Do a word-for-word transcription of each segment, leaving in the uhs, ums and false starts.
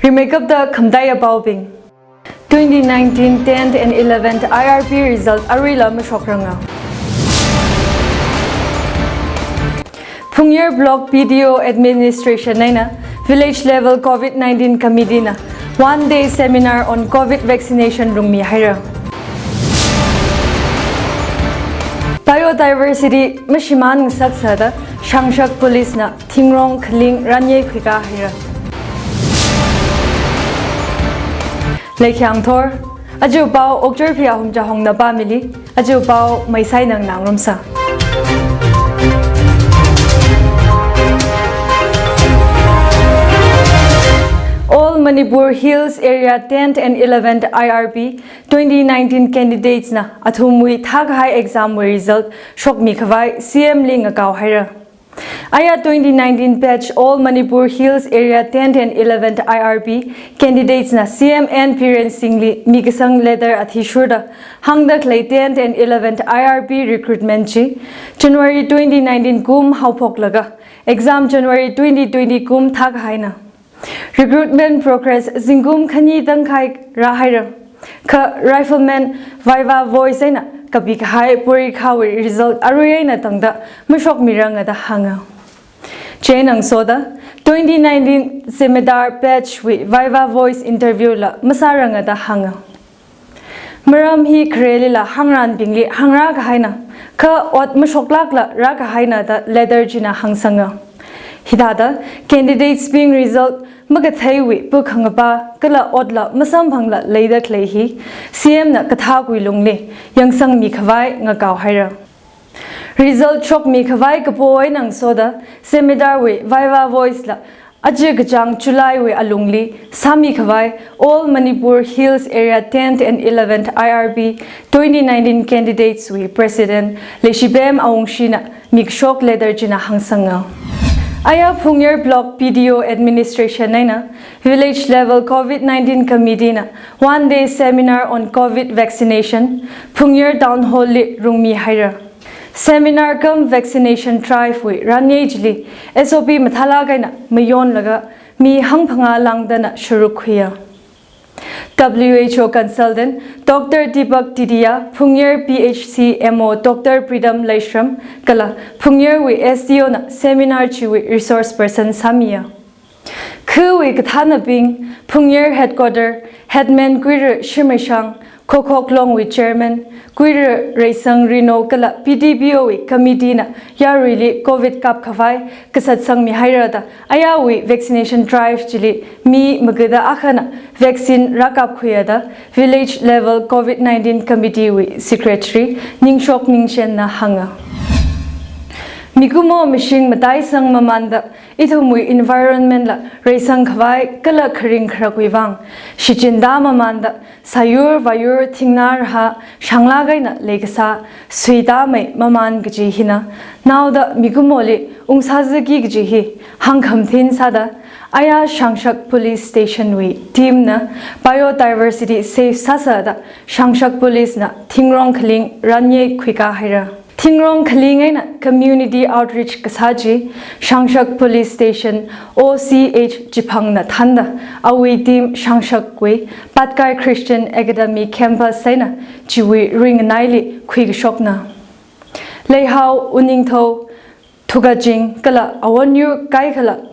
Rimeikapta khamataiya paobing. Twenty nineteen tenth and eleventh I R B result aruila mashokrang. Phungyar Block B D O Administration eina Village Level COVID nineteen Committee na one day seminar on COVID vaccination rungmihaira. Biodiversity mashimān ngasaksāda Shangshak Police na thingrong khaling ranye khuikā haira. Leikhyang thor, aja pao Okchurphi Ahum Chahongna pāmili, aja pao Meisai Nangnang ngarumsa. All Manipur Hills Area tenth and eleventh I R B twenty nineteen candidates na athumwui thākahai exam wui result shokmi khavai C M li ngakao haira. Aya twenty nineteen batch All Manipur Hills Area tenth and eleventh I R B candidates na C M N Biren Singh li mikasang letter athishurda hāngda khalei tenth and eleventh I R B recruitment chi January twenty nineteen kum haophoklaga exam January twenty twenty kum thākahaina. Recruitment progress zingkum khani tangkhai rāhaira. Kha rifleman viva voce eina kapikahai porikha wui result arui eina tangda mashokmiranga da hānga. Chieina ngasoda twenty nineteen Zemedar batch wui viva voce interview la masāranga da hānga. Maram hi kharelila hāngranbingli hāngrā kahaina, kha ot mashoklākla rākahaina da letter china hāngsanga. Hithāda candidates bing result makatheiwui pukhangapa kala otla masamphangla leida khalei hi C M na kathākwui lungli yangsangmi khavai ngakao haira. Result shokmi khavai kapo eina ngasoda Zemedar wui viva voce la aja kachāng July wui alungli sāmi khavai All Manipur Hills Area tenth and eleventh I R B twenty nineteen candidates wui President Leishibem Awungshi na mikashok letter china hāngsanga. Aya Phungyar Block B D O Administration eina Village Level COVID nineteen Committee na one day seminar on COVID vaccination Phungyar Town Hall li rungmihaira. Seminar cum vaccination drive wui ranye chili S O P mathālāk eina mayonlaga mi hangphangā lāngdana sharuk khuiya. W H O consultant Doctor Deepak Tidiya, Phungyar P H C M O Doctor Pritam Leishram kala Phungyar wui S D O na seminar chiwui resource person sāmiya. Khawui kathānabing, Phungyar Headquarter Headman Kuira Shimeishang, Khokhok Long wui Chairman Kuira Reisang Rino kala P D P O wui committee na yaruili COVID kap khavai kasatsangmi haira da ayawui vaccination drive chili mi magada akhana vaccine rākap khuiya da Village Level COVID nineteen Committee wui Secretary Ningshok Ningshen na hānga. Mikumo mashing mataisang mamānda ithumwui environment la reisang khavai kala kharing kharakwui vang shichinda mamānda sāyur vāyur thingnā rahā shanglāk eina leikasā suitāmei mamān kaji hina naoda mikumoli ungsāzaki kaji hi hāngkhamathin sāda aya Shangshak Police Station wui team na biodiversity save sāsāda Shangshak Police na thingrong khaling ranye khuikā haira. Thingrong khaling eina community outreach kasā chi Shangshak Police Station O C H Chiphang na thānda awui team Shangshak wui Patkai Christian Academy campus eina chiwui ringnaili khuikashokna. Leihao, Uningthou, Thukaching kala Awonyur kaikhala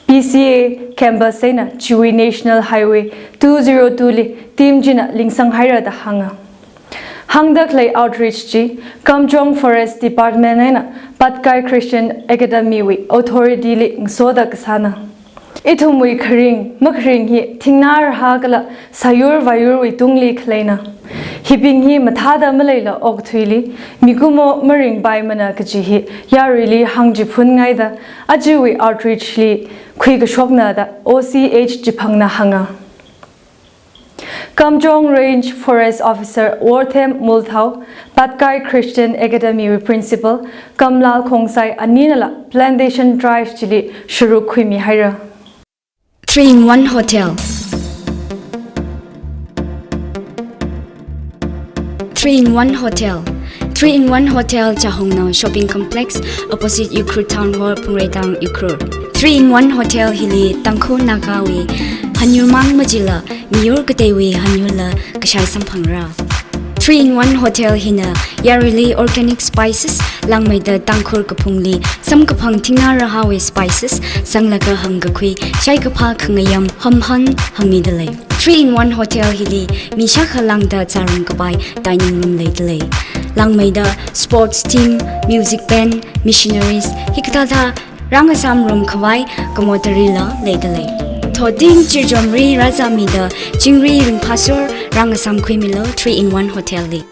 P C A campus eina chiwui National Highway two zero two li team china lingsang haira da hānga. Hāngda khalei outreach chi Kamjong Forest Department eina Patkai Christian Academy wui authority li ngasoda kasāna. Ithumwui kharing makharing hi thingnā rahā kala sāyur vāyurwui tungli khaleina. Hibing hi mathāda maleila okathuili mikumo maringpaimana kaji hi yaruili hāngchiphunngaida ajawui outreach li khuikashokna da O C H Chiphang na hānga. Kamjong Range Forest Officer Worthem Multhao, Patkai Christian Academy wui Principal Kamlal Khongsai aninala plantation drive chili sharuk khuimi haira. Three in one Hotel. Three in one Hotel. Three in one Hotel Chahongnao Shopping Complex, opposite Ukhrul Town Hall, Phungreitang, Ukhrul. Three in one Hotel hili Tangkhul Nagawui Hanyurmang majila, miyur kateiwui hanyurla kashai samphangra. Three in one Hotel hina yaruili organic spices, langmeida Tangkhul kaphungli samkaphang thingna rahāwui spices, sanglaga hangkakhui, shaikaphā khangayam, hamhan hangmidalei. Three in one Hotel hili mi shākha lāngda zārumkapai dining room leidalei. Langmeida sports team, music band, missionaries, hikathāda rāngasām ngarumkhavai kamotarila leidalei. Thoting chirjomri rāzāmida chingri ringphāsor rāngasāmkhuimilu Three in one Hotel li.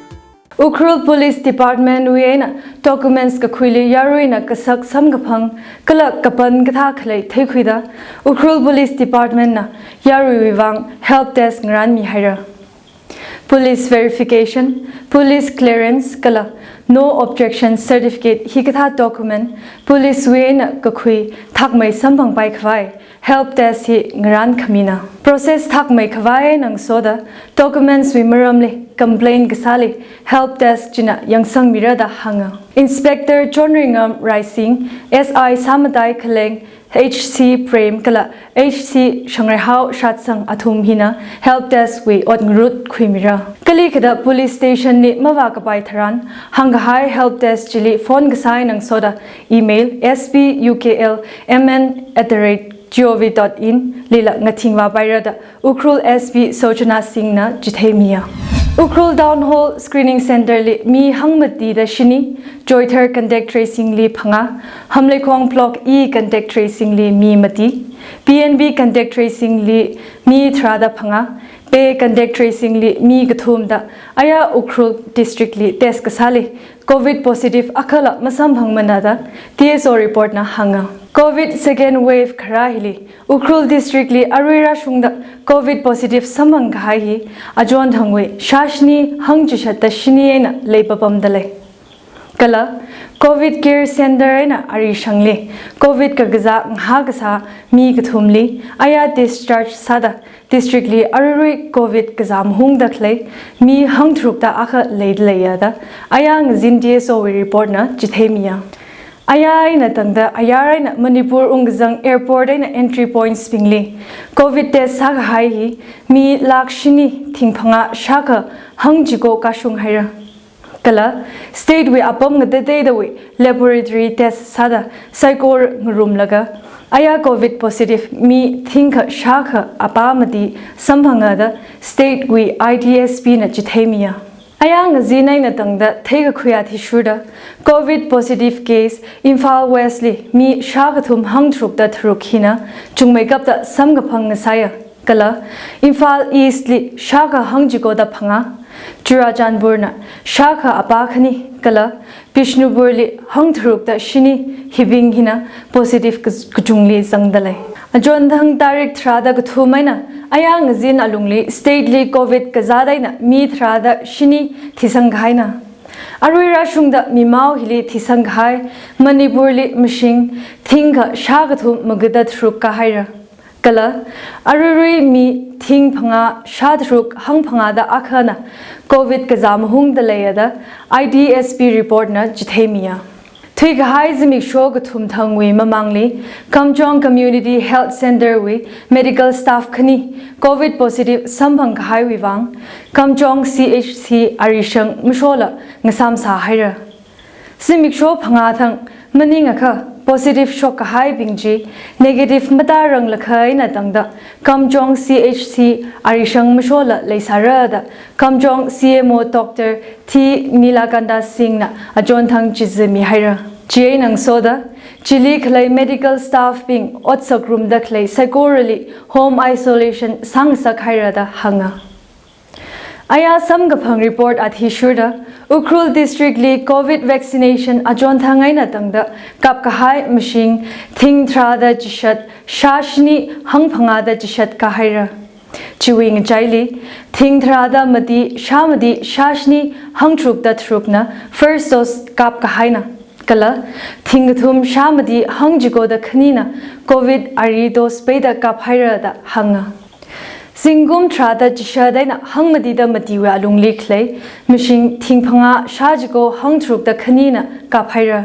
Ukhrul Police Department wui eina documents kakhuili yaruina kasak samkaphang kala kapan kathā khalei theikhuida Ukhrul Police Department na yaruiwui vang help desk ngarānmihaira. Police verification, police clearance kala no objection certificate hikathā document police wui eina kakhui thakmei samphangpaikhavai help desk hi ngarānkhamina. Process thakmeikhavai eina ngasoda documents wui maramli complaint kasāli help desk china yangsangmira da hānga. Inspector Chonringam Raising, S I Samatai Khaleng, H C Prem kala H C Shangreihao Shatsang athum hina help desk wui ot ngarut khuimira. Kalikhada police station li mavākapai tharan, hāngkahai help desk chili phone kasā eina ngasoda email S P U K L M N at the rate G O V dot in lila ngathingvāpaira da Ukhrul S P Sochana Singh na chitheimiya. Ukhrul Town Hall Screening Center li mi hangmatida shini, Choithar Contact Tracing li phangā, Hamleikhong Block E Contact Tracing li mi mati, P N B Contact Tracing li mi tharāda phangā, Pei Contact Tracing li mi kathum da aya Ukhrul District li test kasāli COVID positive akhala masamphangmana da T S O report na hānga. COVID second wave kharā hili Ukhrul District li arui rāshungda COVID positive samphangkahai hi achonthangwui shāshini hangchishatda shini eina leipapamdalei. Kala COVID Care Center eina arishangli COVID kakazā ngahā kasā mi kathumli aya discharge sāda district li aruirui COVID kazā mahungda khalei mi hangtharukda akha leidaleiya da aya ngazin T S O wui report na chitheimiya. Aya eina tangda ayar eina Manipur ungkazang airport eina entry points bingli COVID test sākahai hi mi lakh shini thingphangā shākha hangchiko kashunghaira. Kala state wui apam ngatateidawui laboratory test sāda saikora ngarumlaga aya COVID positive mi thingkha shākha apā mati samphanga da state wui I T S P na chitheimiya. Aya ngazin eina tangda theikakhui athishurda COVID positive case Imphal West li mi shākathum hangtharukda tharuk hina chungmeikapta samkaphang ngasāya. Kala Imphal East li shākha hangchikoda phangā, Churachandpur na shākha apā khani, kala Bishnupur li hangtharukda shini hibing hina positive kas-, kachungli zangdalei. Achonthang tarik tharāda kathum eina aya ngazin alungli state li COVID kazāda eina mi tharāda shini thisangkahaina. Arui rāshungda mimao hili thisangkahai Manipur li mashing thingkha shākathum magada tharuk kahaira. Kala aruirui mi thingphangā shātharuk hangphangāda akhana COVID kazā mahungdaleiya da I T S P report na chitheimiya. Thuikahai zimiksho kathumthangwui mamangli Kamjong Community Health Center wui medical staff khani COVID positive samphangkahaiwui vang Kamjong C H C arishang mashola ngasāmsāhaira. Zimiksho phangā thang maningakha positive shokkahaibing chi negative matāranglakha eina tangda Kamjong C H C arishang mashola leisāra da Kamjong C M O Doctor T Nilakanta Singh na achonthang chizimihaira. Chieina ngasoda chili khalei medical staff bing otsak ngarumda khalei saikorali home isolation sāngasakhaira da hānga. Aya samkaphang report athishurda Ukhrul District li COVID vaccination achonthang eina tangda kapkahai mashing thing tharāda chishat shāshini hangphangāda chishat kahaira. Chiwui ngachaili thing tharāda mati shāmati shāshini hangtharukda tharukna first dose kapkahaina. Kala thingkathum shāmati hangchikoda khanina COVID ari dose peida kaphaira da hānga. Zingkum tharāda chishat eina hangmatida matiwui alungli khalei mashing thingphangā shāchiko hangtharukda khanina kaphaira.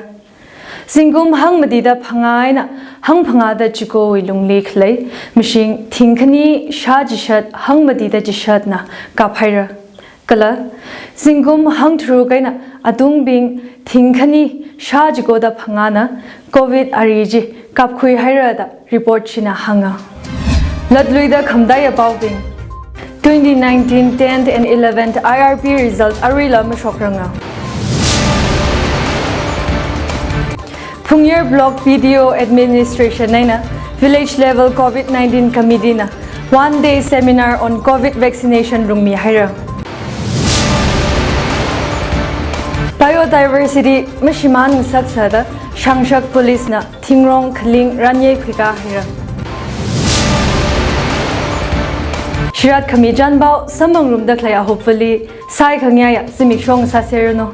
Zingkum hangmatida phangā eina hangphangāda chikowui lungli khalei mashing thingkhani shā chishat hangmatida chishatna kaphaira. Kala zingkum hangtharuk eina atungbing thingkhani shā chikoda phangāna Covid ari chi kapkhuihaira da report china hānga. Latluida khamataiya paobing. Twenty nineteen tenth and eleventh I R P result aruila mashokrang. Phungyar Block B D O Administration eina Village Level Covid nineteen Committee na one day seminar on Covid vaccination rungmihaira. Biodiversity mashimān ngasaksāda Shangshak Police na thingrong khaling ranyei khuikāhaira. Shirat khami chānpao samphang ngarumda khalei a hopefully saikhangayā zimiksho sāserranu.